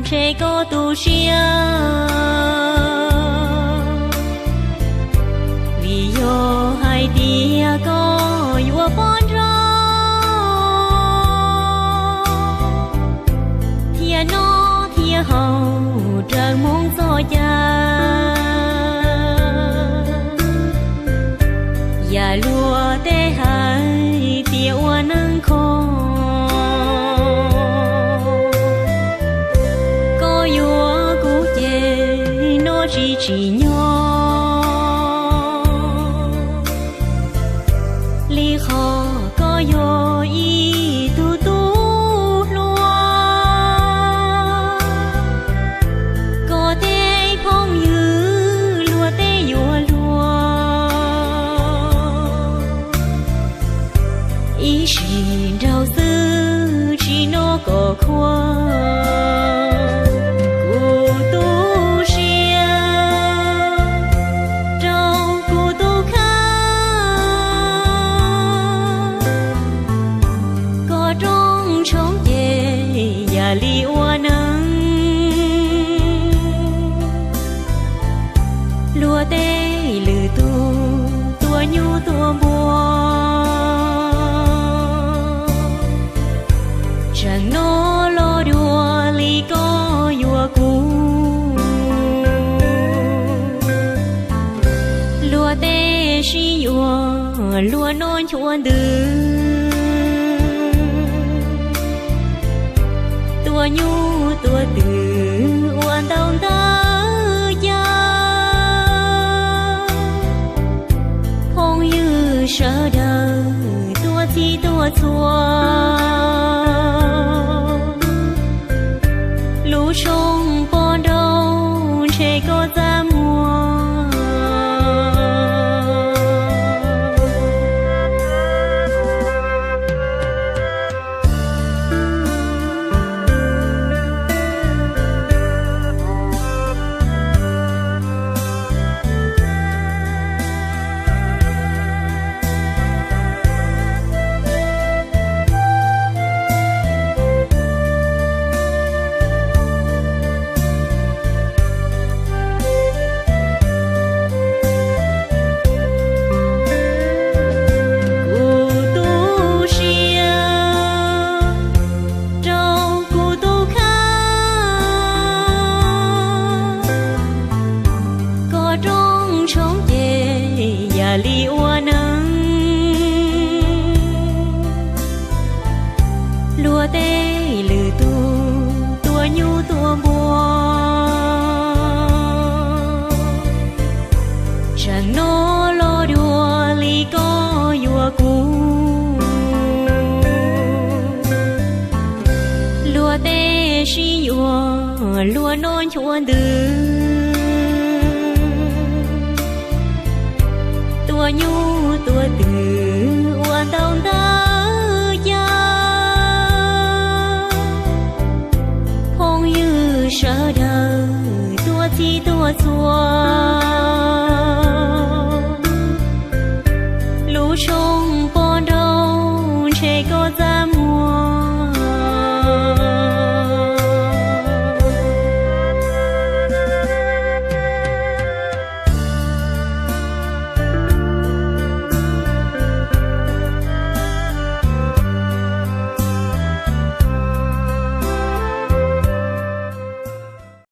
ntshe koj tu siab, vim yog hais tias koj yuav poj nrauj, thiaj noj thiaj haus raws hmoov txoj cai. Yam luag tej hais tias ua neeg kho, koj yuav kuv ces no tsis tsim nyog li qhov koj yog ib tug tub hluas. Koj tej phooj ywg luag tej yuav luag, ib sim nraug xwb tsis noj kom khuav. Kuv tu siab rau kuv tus kheej, koj rooj tshoob ces yam li ua neeg. Luag tej lwm tus tua nyuj tua npua, tseem noj los dua li koj yuav kuv. Luag tej sib yuav luag noj nchuav ntws, tua nyuj tua twm ua ntau ntawv yam. Phooj ywg sawv daws tuaj txhij tuaj txhua, lub tshooj poj nrauj ntshe koj txaj muag. Kuv tu siab rau kuv tus kheej, koj rooj tshoob ces yam li ua neeg. Luag tej lwm tus tua nyuj tua npua, tseem noj los dua li koj yuav kuv. Luag tej sib yuav luag noj nchuav ntws, tua nyuj tua twm ua ntau ntawv yam. Phooj ywg sawv daws tuaj txhij tuaj txhua,